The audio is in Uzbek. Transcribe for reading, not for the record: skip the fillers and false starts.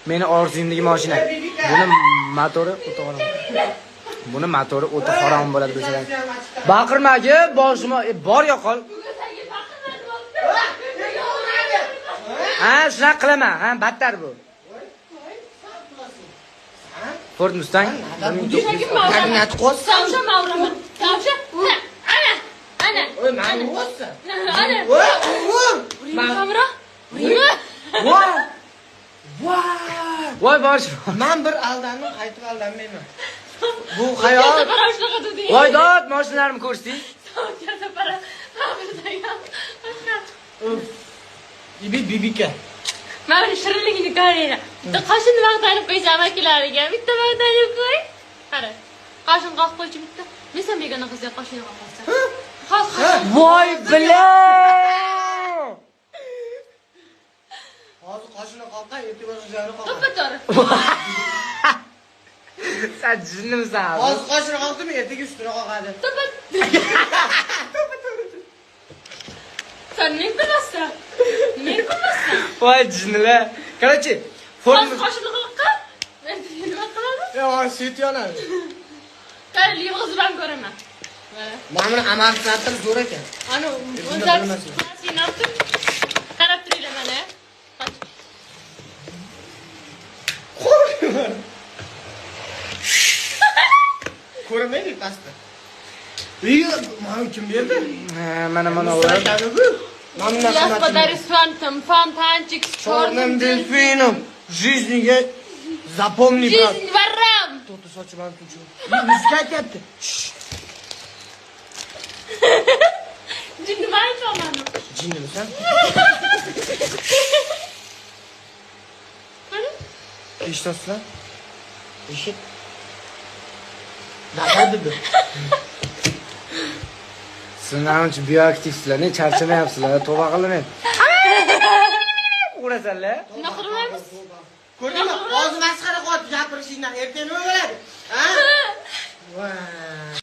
Meni orzuyimdagi mashina. Buni motori o'ta harom. Buni motori o'ta harom bo'ladi bilsang. Baqirmagi, boshima bor yo'qol. Ha, shunaqa qilaman. Ha, battar bu. Ford Mustang 1900. Tavsha mavraman. Tavsha. Ana. Ana. Oy, mani uryapsan. Ana. Voy, ur. Hamroh. Uraymi? Voy. Voy. Voy bosh. Men bir aldandim, qaytib aldanmayman. Bu O'tgan xayol safar ham shunaqa deding. Voy dod, mashinalarimni ko'rsating. O'tgan safar ham. Ibi bibika. Mana buni shirinligini ko'ringlar. Bitta qoshini maqtanib qo'ysa amakilariga. Bitta maqtanib qo'y. Qara. Qoshini qoqib qo'ychi bitta. Men sen begona qizga qoshini qoqasan. Qoq, qoq. Voy bila. Hozir qoshini qoqqan, ertaga o'zini qoqadi. To'ppa to'g'ri. Sen jinnimisan? Hozir qoshini qoqdimi, ertaga ustini qoqadi. To'ppa. Sen ne bilasan? Ne bilasan? Voy jinnilar. Короче, Ford Hozir qoshini qoqqan. Nima qiladi? E, hozir svet yonadi. Qara, yig'izib ham ko'raman. Mana. Mana buni amortizator zo'r ekan. Ana Bunda o'zlari bilmasin. turib. Qarab turinglar mana. Qoch. Ko'rinmaydi pastda. Iy, mana kim berdi? Mana mana ular. Bu. Mana Я bunaqa подарю с фантом, фонтанчик с Черным черным дельфином. Жизни запомни, брат. Жизнь ворам. To'xta, sochim ham tunchi. Muzika aytyapti. Jinnimi aytyapman. Jinnimisan? Mana. Eshitasizlar? Eshit. Nima dedi? Sizlar uchun bioaktivsizlar, ne charchamayapsizlar, tavba qilaman. Urasanlar. Nima qilmaymiz? Ko'rdingmi? Hozir masxara qilyapti gapirishingdan. Ertaga nima bo'ladi? Ha? Voy.